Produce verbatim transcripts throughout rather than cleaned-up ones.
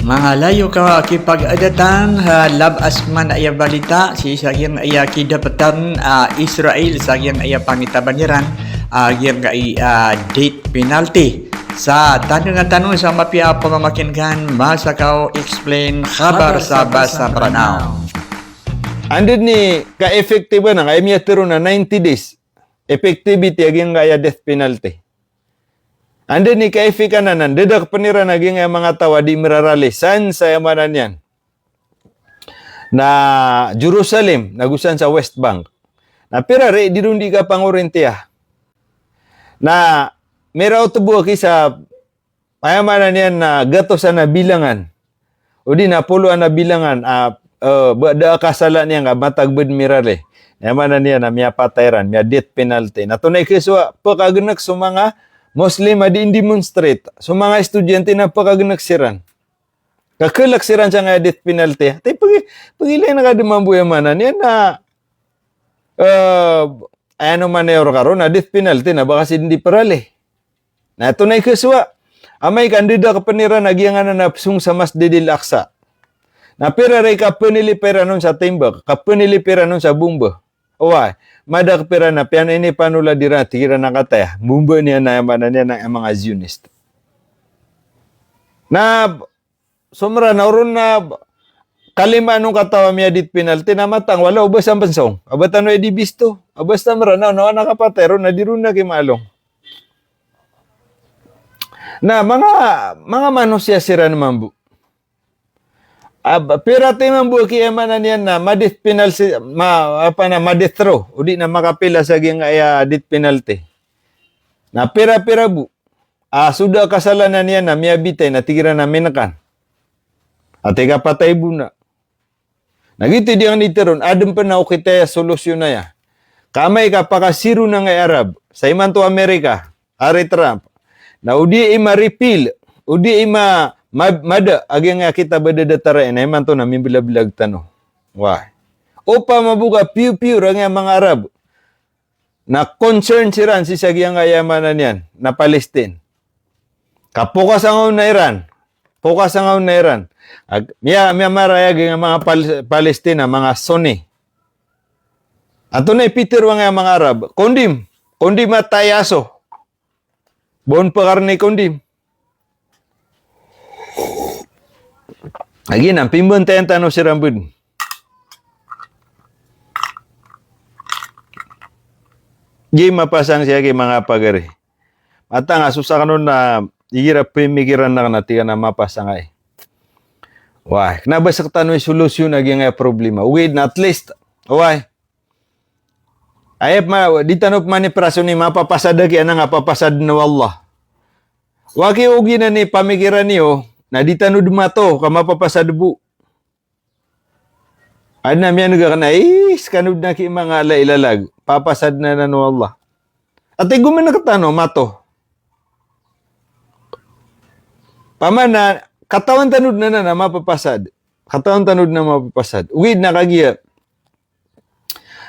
Mangalayo ka kipagadatan, ha, labas man aya balita, sii sa giyangkaya kidapatan, ah, Israel, sa giyangkaya pangitaban iran, ah, giyangkai, ah, death penalty. Sa tanongan tano sa mapiya a pamamakin'gan, Masakaw Explain Khabar sa Basa Mranaw. Anda dn i ka-effective anan, ka aya miyatharo na ninety days effectivity a giyangkaya death penalty. Anda dn i ka-effect anan, anda dn a kapeniran a giyangkaya manga taw a di mirarally san sa aya maana niyan na Jerusalem, na go san sa West Bank. Na pira ri di ron di kapangorintiya. Na miraot bo aki sa, aya maana niyan na gatosan a bilangan, odi na poloan a bilangan, ah, eh, ba da a kasala niyan ka matag bo dn mirally. Aya maana niyan na miyapatay ran, miya-death penalty. Na tonaa i kasowa, pekagenek so manga Muslim a di ndemonstrate, so manga estudyante na pekagenek siran. Kakelek siran sangkaya death penalty. Ti pegi, pegilay na ka dn mambo aya maana niyan na, eh, aya no man aya roo ka ron na death penalty na ba ka si dn di perally. Na tonaa i kasowa, amay ka anda dn a kapeniran a giyangkanan a pesong sa Masjidil Aqsa. Na pira ri kapenilipa iran on sa timbak, kapenilipa iran on sa bomba. Oway, mada a kapira na piyaninipan o ladi ran, tig iran a kataya. Bomba niyan na aya maana niyan na aya manga Zionist. Na so Mranaw ron na kalima anon kataw a miya-death penalty na matang, wala o ba sa Pnsong. A ba tano i di bisto. A ba sa Mranaw na wana kapatay ron na di ron na kimaalong. Na manga, manga manosiya siran mambo. A ba, pira ti mambo aki aya maana niyan na ma-death penalty, ma, apa na, ma-death row. Odi na makapila sa giyangkaya death penalty. Na pira-pira bo a so da a kasalanan iyan na miyabitay na tig iran a minekan. Ati kapatay bo na. Na giyoto i di ang niteron, adn pen a okit aya solusyon aya. Ka amay ka pakasiro na nga i Arab, sa imanto Amerika, ari Trump. Na odi i ma-repeal, odi i ma, ma, mada a giyangkaya kitab a da datar iyan, na imanto na mimbelabelaag tano. Wah. Opama bo ka piyo-piyo rangkaya manga Arab na concern siran sii sa giyangkaya maana niyan na Palestine. Ka pokasa nga on na Iran. Pokasa nga on na Iran. Ag, miya, miyamaraya giyangkaya manga Pal-, Palestine a manga Sunni. Antonaa i pitharo angkaya manga Arab? Condemn. Condemn a tayaso. Bon pekar ni condemn. Lagid anan, pimbantayan tano siran bo dn. Di mapasang siya ki manga pagari. Matang a so saken on na igira pemikiran aken na tig aken a mapasang ai. Wah, kena ba sektano i solusyon a giyangkaya problema. Ogaid na at least, wah. Aya pman, di tano pman i praso ni mapapasad aki anan a papasaden o Allah. Waki oginan i pamikiran iyo, na di tano dn mato ka mapapasad bo. Aden a miyaneg aken a, ih, sekano dn aki manga ala i lalag, papasaden anan o Allah. Ati gomenek tano mato. Pamana, katawan tano dn anan a mapapasad. Katawan tano dn a mapapasad. Ogaid na kagiya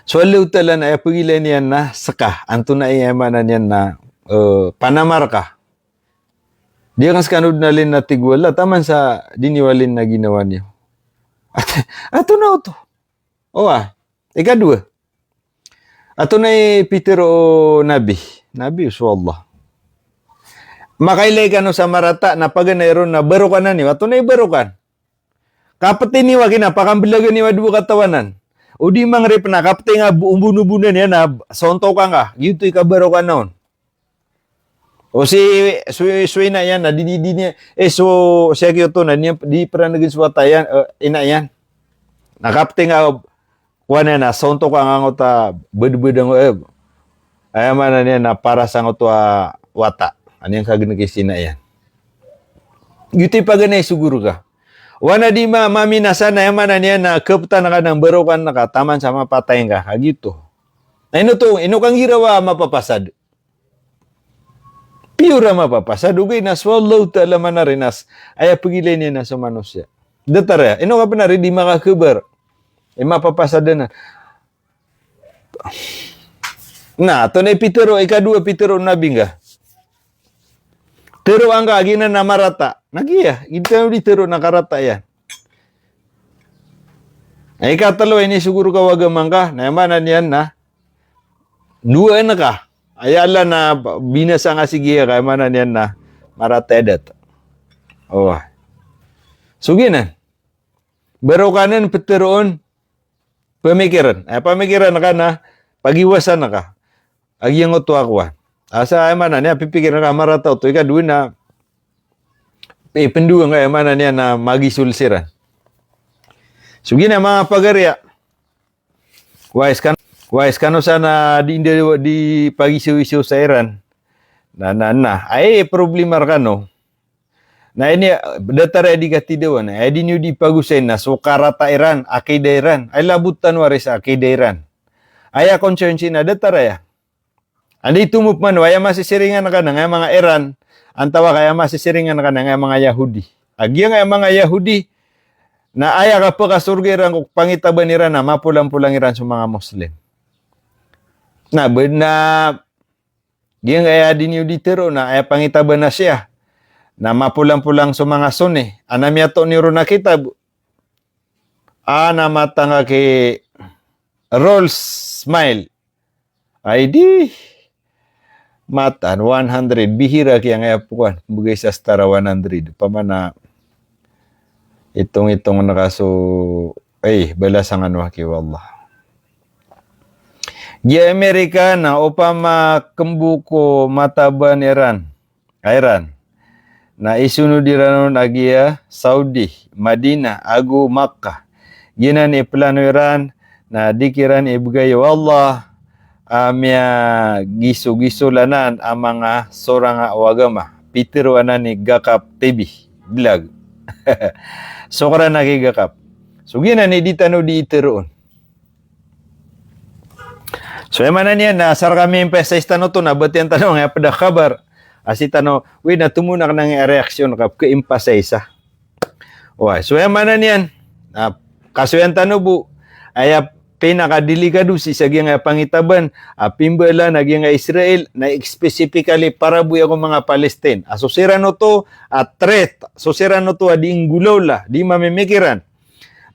so Allahu Ta'ala na aya pegilay niyan na seka, antonaa i aya maana niyan na, eh, panamarka. Di aken sekano dn alin na tig o Allah, taman sa di niyo alin na ginawa niyo. At, antonaa oto? Owah, ikadowa. Antonaa i pitharo o Nabi? Nabi o so Allah. Makailay kano sa marata na paganay ron na barokanan iyo. Antonaa i barokan? Kapeti niyo aki na pakambelagan iyo a dowa katawanan. O di mangerip na kapeti nga bo-, ombonobonan iyan na sontokan ka. Giyoto i kabarokan on. O si, so, so ina iyan na di, di, di niya, eh, so, si aki oto na di niya, di peranegen so wata iyan, eh, ina iyan. Na kapeti nga kowan iyan na sontokan ka angkoto a bedebed angkoto, eh, aya maana niyan na paras angkoto a wata. Aya niyan kageneki si ina iyan. Giyoto i paganay so goro ka. Oway na di ma-, maminasa na aya maana niyan na kepetan ka na mbarokan ka taman sa mapatay ka. Kagiyoto. Na ino oto, ino kangirawa a mapapasad? Pure a mapapasad, ogaid na so Allahu Ta'ala manarinas, aya pegilay niyan na so manosiya. Datar aya, ino ka pn ari di makakebar i mapapasad anan. Na, antonaa i pitharo, ikadowa pitharo o Nabi nga. Tero angka a giyanan a marata. Na giya, giya di tero na karata iyan. Na ikatlo, inisogor ka o agama ngka, na aya maana niyan na dowaan ka. Aya Allah na binasa ngka sii giya ka, aya maana niyan na marata i adat. Oway. So giyanan. Baro ka nan petero on pemikiran. Aya pemikiran ka na pagiwasan ka. A giyangkoto a kowan. Asa aya maana niyan, pipikir ka marata oto, ikadowa na, eh, pendowaan ka, aya maana niyan na magiso siran. So giyanan manga pagari a. Wais kan, wais kano sa na di, di, di pagiso-iso sa Iran. Na, na, na. Aya problema rekano. Na ini, datar aya di katidawan, aya di niyo di pagosay na so karata iran, akida iran. Aya labot tano ari sa akida iran. Aya concern sii na datar aya. Anda i tomop man, aya masisiringan ka na aya manga Iran, antawa ka aya masisiringan ka na aya manga Yahudi. A giyangkaya manga Yahudi, na aya kapakasorga iran ko pangitaban iran na mapolampolang iran so manga Muslim. Na, ba, na, giyangkaya di niyo di tero na aya pangitaban a Shia na mapolampolang so manga Sunni. Aya miyatoon iyo ron a kitab a na matangka ki Rolls Mile. Ay di. Mataan one hundred. Bihira kiyangkaya pokowan. Mbegay sa star a one hundred. Opama na itong-itong na ka so, ay, balasan kano aki o Allah. Giya Amerika na opama kembo ko mataban iran. Iran. Na isonod iran on a giya Saudi, Madinah, ago Makkah. Giyanan i plano iran, na di kiran ibegay o Allah a miyagisogiso lanan a manga sorang o agama. Pitero anan i Gakap T V, vlog. Sokran aki Gakap. So giyanan i di tano di itero on. So aya maana niyan na asar ka mi-emphasize tano oto na batiyan tano angkaya ped a khabar. A sii tano, wi na tomo na kena angkaya reaction ka peke-emphasize a. Oway, so aya maana niyan na kasoyan tano bo, aya pinakadelikado sii sa giyangkaya pangitaban a pimbalan a giyangkaya Israel na specifically para bo iyan ko manga Palestine. A so siran oto a threat, so siran oto a di nggolawla, di mamimikiran.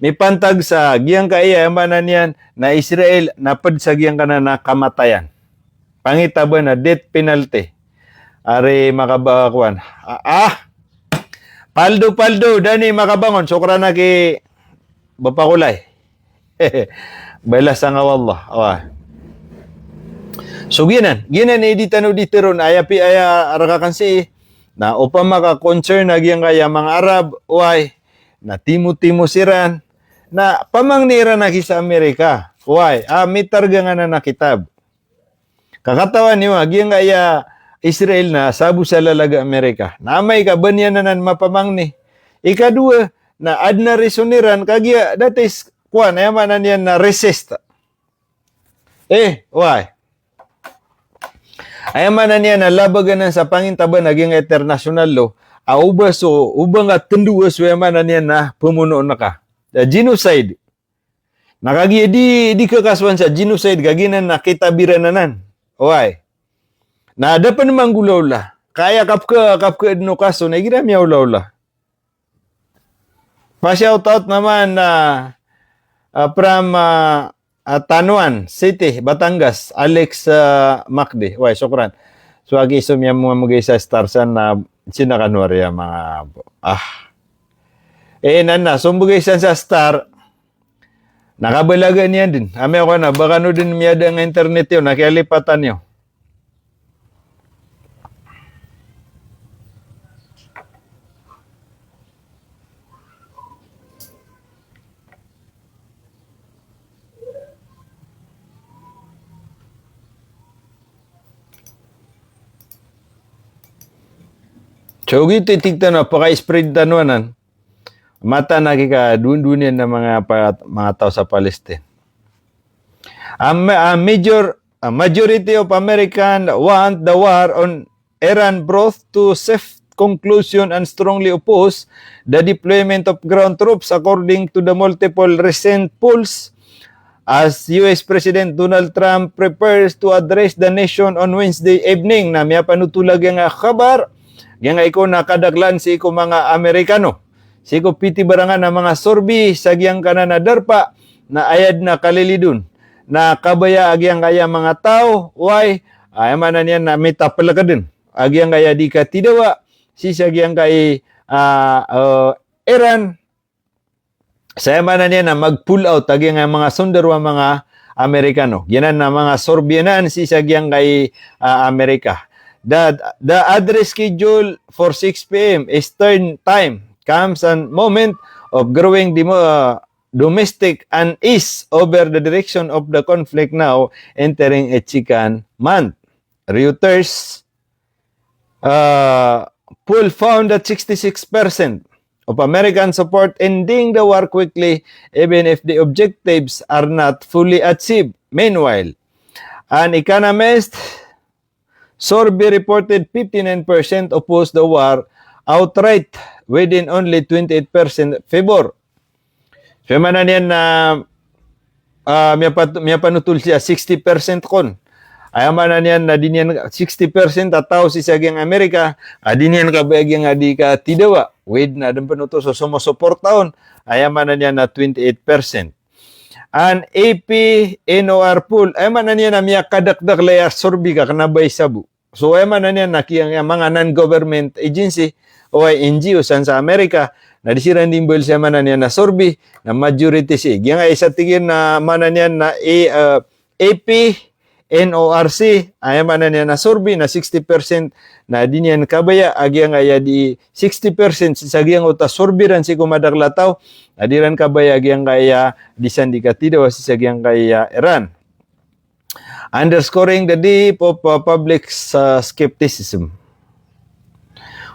Mipantag sa giyangkaya, aya maana niyan na Israel na ped sa giyangkanan a kamatayan. Pangitaban a death penalty. Ari makabangon. Ah, ah. Paldo, paldo, da ni makabangon. Sokran aki Bapa Kolay. Balasan ka o Allah. Oway. So giyanan, giyanan i di tano di tero on, aya pi, aya reka kan sii na opama ka concern a giyangkaya manga Arab, oway. Na timotimo siran. Na pamangni iran aki sa Amerika. Oway, a mitarga nganan a kitab. Ka katawan iyo a giyangkaya Israel na sabo sa lalaga Amerika. Na amay ka ba niyan anan mapamangni. Ikadowa, na aden a reason iran, kagiya that is, kowan, aya maana niyan na racist. Eh, oway. Aya maana niyan na labag anan sa pangintaban a giyangkaya international law a oba so, oba nga tendo a so, aya maana niyan na pemonoon ka. Da genocide. Na kagiya di, di kekasoan sa genocide, kagiya na kitab iran anan. Oway. Na da pen manggolawla. Ka aya kapeke, kapeke den o kaso, na igira miyaolawla. Pa-shout out naman na, ah, from, ah, ah, Tanauan City, Batangas, Alex, ah, Macdi. Oway, sokran. So, aki so miyamemegay sa star san na sii na kano ari a manga, ah. Eh, nan na, so mbegay san sa star, na kabalaga niyan den. Amay ako na, ba kano den miyada nga internet iyo, na kiyalipatan iyo. So, giyoto i tig tano a paka-spread tano anan. Mataan a kikadowadowa niyan a manga pa-, manga taw sa Palestine. A ma-, a major-, a majority of American want the war on Iran brought to swift conclusion and strongly oppose the deployment of ground troops, according to the multiple recent polls. As U S President Donald Trump prepares to address the nation on Wednesday evening, na miyapanothol a giyangkaya khabar Giyangkai ko na kadaklan sii ko manga Amerikano. Sii ko pitibarangan a manga sorbi sa giyangkanan a darpa na aya dn a kalilid on na kabaya a giyangkaya manga taw, wai, ah, aya maana niyan na mitaplkdn a giyangkaya di katidawa sii sa giyangkai, ah, eh, Iran, sa aya maana niyan na mag-pull out a giyangkai manga sondaro a manga Amerikano. Giyanan na manga sorbi anan sii sa giyangkai, ah, Amerika. The, the address schedule for six p m Eastern Time comes a moment of growing demo-, ah, domestic unease over the direction of the conflict now entering its second month. Reuters, uh, poll found that sixty-six percent of Americans support ending the war quickly, even if the objectives are not fully achieved. Meanwhile, an Economist survey reported fifty-nine percent oppose the war outright, within only twenty-eight percent favor. So, aya maana niyan na, ah, miyapat-, miyapanotol sii a sixty percent kon. Aya maana niyan na di niyan, sixty percent a taw sii sa giyang Amerika a di niyan kabaya a giyangkai di katidawa. Wid na adn pn oto so somosoporta on. Aya maana niyan na twenty-eight percent. An A P N O R poll, aya maana niyan na miyakadakdakl aya sorbi ka kna ba isa bo. So, aya maana niyan na giyangkaya manga non-government agency, o N G O san sa Amerika, na di siran di mbaloy sa aya maana niyan na sorbi, na majority sii. Giyangkaya isa tig iyan na maana niyan na A-, eh, A P N O R C, aya maana niyan na sorbi na sixty percent na di niyan kabaya a giyangkaya di sixty percent sa giyangkoto a sorbi ran sii ko madakl a taw, na di ran kabaya a giyangkaya di san di katidawa sii sa giyangkaya Iran. Underscoring the depth of, uh, public, uh, skepticism.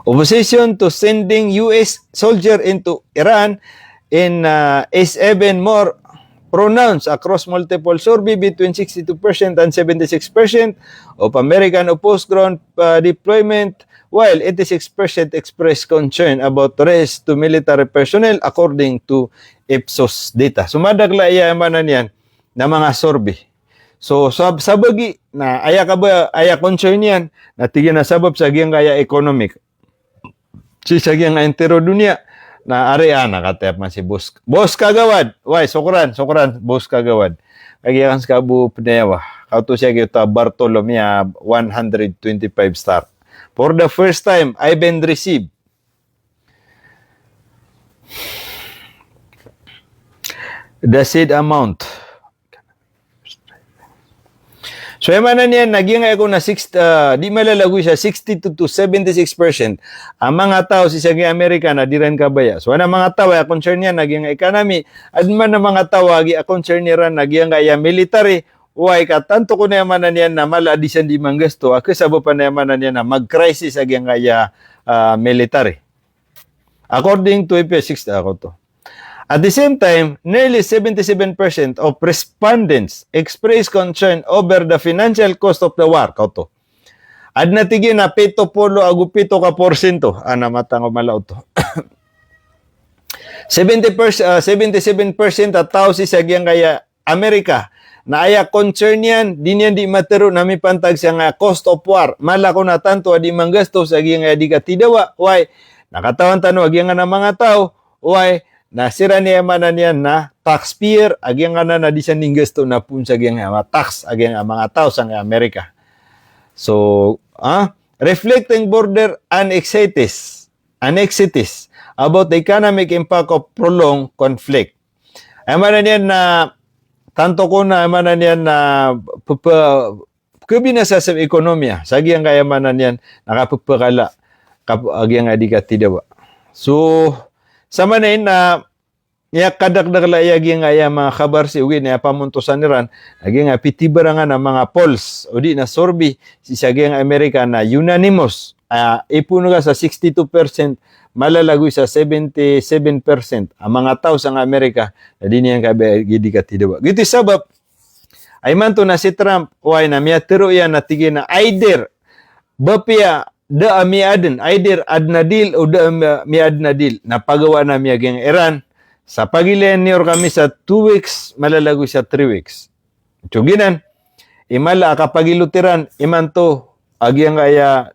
Opposition to sending U S soldier into Iran in, uh, is even more pronounced across multiple survey between sixty-two percent and seventy-six percent of American oppose ground, uh, deployment, while eighty-six percent express concern about risk to military personnel, according to Ipsos data. So, madakl aya maana niyan na manga survey. So, sab-, sabagi na aya kaba-, aya concern iyan na tig iyan a sabap sa giyangkaya economic. Sii sa giyangkaya entero doniya na ari a na kataya pman si Boss, Boss Kagawad. Wai, sokran, sokran, Boss Kagawad. Kagiya kan ska bo pnayawa. Kaoto siya giyoto a Bartolomea one hundred twenty-five star. For the first time, I've been received the said amount. So, aya maana niyan na giyangkaya ko na six, ah, di malalagoy sa sixty-two to seventy-six percent a manga taw sii sa giyangkaya Amerika na di ran kabaya. So, adn a manga taw a concern iyan na giyangkaya economy, adn man a manga taw a giya concern iran na giyangkaya military, wai ka tanto kon aya maana niyan na mala a di san di manggasto, a kasabapan aya maana niyan na mag-crisis a giyangkaya, ah, military. According to A P six, ah, koto. At the same time, nearly seventy-seven percent of respondents expressed concern over the financial cost of the war. Koto. Adn a tig iyan a pito polo ago pito ka porsyento. Ana matang o mala oto. Seventy percent, ah, seventy-seven percent a taw sii sa giyangkaya Amerika na aya concern iyan, di niyan di matero na mipantag sangkaya cost of war. Mala ko na tanto a di manggasto sa giyangkaya di katidawa, wai. Na katawan tano a giyangkana manga taw, wai. Na siran aya maana niyan na taxpayer, a giyangkana na di san di nggasto na poon sa giyangkaya tax a giyangkaya manga taw sangkaya Amerika. So, ah, reflecting broader anxieties, anxieties about the economic impact of prolonged conflict. Aya maana niyan na tanto ko na, aya maana niyan na pepe-, kebinasa sa ekonomiya, sa giyangkaya maana niyan na kapepekala, kap-, a giyangkaya di katidawa. So, sa maana niyan na aya kadakdakl a aya giyangkaya manga kabar sii ogaid na aya pamontosan iran, a giyangkaya pitibarangan a manga polls, odi na survey, sii sa giyangkaya Amerika na unanimous. Ah, ipoon ka sa sixty-two percent, malalagoy sa seventy-seven percent a manga taw sangkaya Amerika na di niyan kabaya a giyangkaya di katidawa. Giyoto i sabap a imanto na si Trump, wai, na miyatero iyan na tig iyan a either, ba piya da a miyaadn, either adn a deal o da a mi-, miyaadn a deal, na pagawaan ami a giyangkaya Iran sa pagilayn iyan rkami sa two weeks, malalagoy sa three weeks. So giyanan i mala a kapagilot iran imanto a giyangkaya,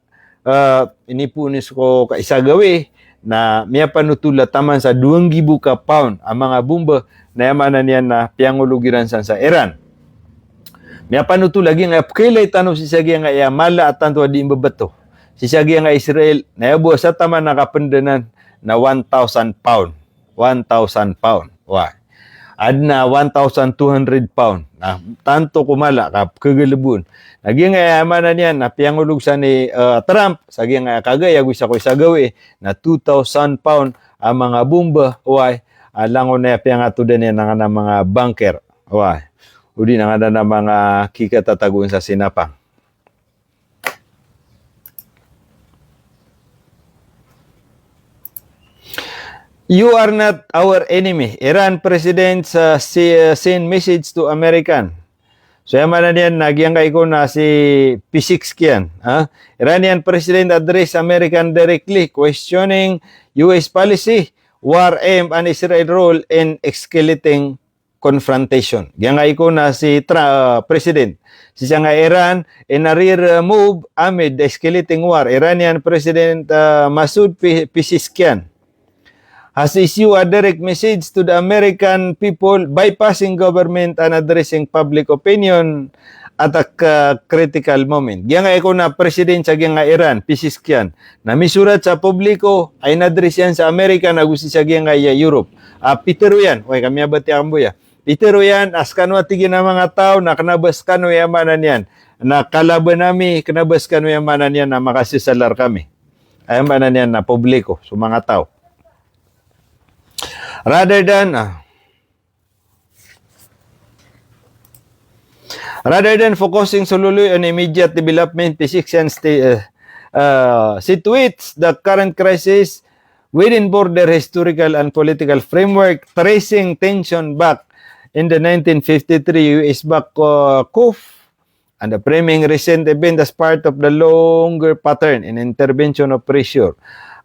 ah, inipoon iyan so kaisa gawii, na miyapanotol a taman sa dowa nggibo ka pound a manga bomba, na aya maana niyan na piyangolog iran san sa Iran. Miyapanotol a giyangkaya pkaylay tano sii sa giyangkaya mala a tanto a dii mbabato. Sii sa giyangkaya Israel, na aya bo sa taman a kapnd anan na one thousand pound. One thousand pound. Wa. Adn a one thousand two hundred pound. Na tanto ko mala ka pkhagalbon. Na giyangkaya maana niyan na piyangolog san i, eh, Trump sa giyangkaya kagaya ago isa ko isa gawii na two thousand pound a manga bomba. Wa. A langon aya piyangatodan iyan angkanan a manga bunker. Wa. Odi na angkanan a manga kikatatagoon sa sinapang. You are not our enemy. Iran President, uh, si-, uh, send message to American. So, aya maana niyan na giyangkai ko na si Pezeshkian, ha? Iranian President address American directly, questioning U S policy, war aimed on Israel role in escalating confrontation. Giyangkai ko na si Tra-, ah, President. Sii sangkai Iran, in a rare, ah, move amid escalating war, Iranian President, ah, Masoud Pe-, Pezeshkian has issued a direct message to the American people, bypassing government and addressing public opinion at a k-, critical moment. Giyangkai ko na President sa giyangkai Iran, Pezeshkian, na misorat sa publiko, a in-address iyan sa American ago sii sa giyangkai a Europe. A pitharo iyan, oway, ka miyabatiya kamboya. Pitharo iyan a skano a tig iyan a manga taw na kna ba skano, aya maana niyan na kalaban ami, kna ba skano, aya maana niyan na makasasala rkami. Aya maana niyan na publiko, so manga taw. Rather than, ah, rather than focusing solely on immediate development, Pezeshkian sti-, uh, uh, situates the current crisis within broader historical and political framework, tracing tension back in the nineteen fifty-three U S-backed, uh, coup and the framing recent event as part of the longer pattern in intervention of pressure.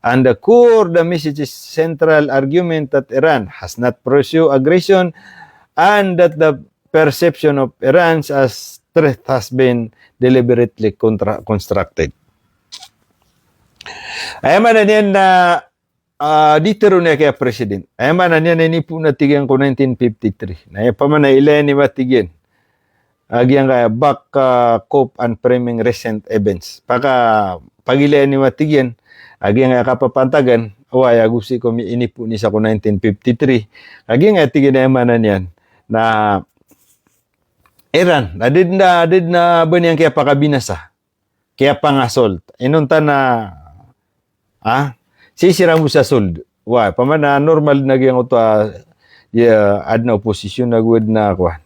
And the core, the message is central argument that Iran has not pursued aggression and that the perception of Iran as threat has been deliberately contra-, constructed. Aya maana niyan na ah, di tharoon iyan ki a president. Aya maana niyan na inipoon a tig iyan ko nineteen fifty-three. Na aya pman a ilaya niyo a tig iyan a giyangkaya back, ah, coup and framing recent events. Paka, pagilaya niyo a tig iyan a giyangkaya kapapantagan, oway, ago sii ko mi-, inipoon iyan sa ko nineteen fifty-three. A giyangkaya tig iyan, aya maana niyan na Iran, na di dn a, di dn a ba niyan kiyapakabinasa, kiyapangasold. Inonta na, ah, sisira mo sa sold. Wa, pman a normal na giyangkoto a, ya, adn a opposition ago adn a kowan.